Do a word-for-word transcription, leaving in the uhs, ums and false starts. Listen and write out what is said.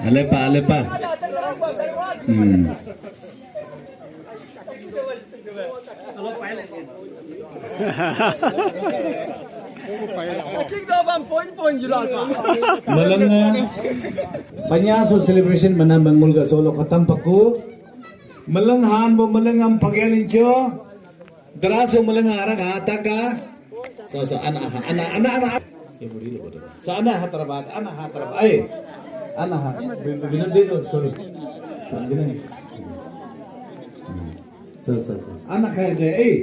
Alepa, alepa. Hmm. Meleng, eh, panya so celebration mana mengul ga solo khatam paku. Meleng han bo meleng am pagel incho. Dera so meleng arak hataka. So, so, ana, ana, ana, ana. So, ana hatarbat, ana hatarbat. Ai. Ana ha. Bina de so, sorry. Sanjina. So, so, so. Ana kaya de, eh.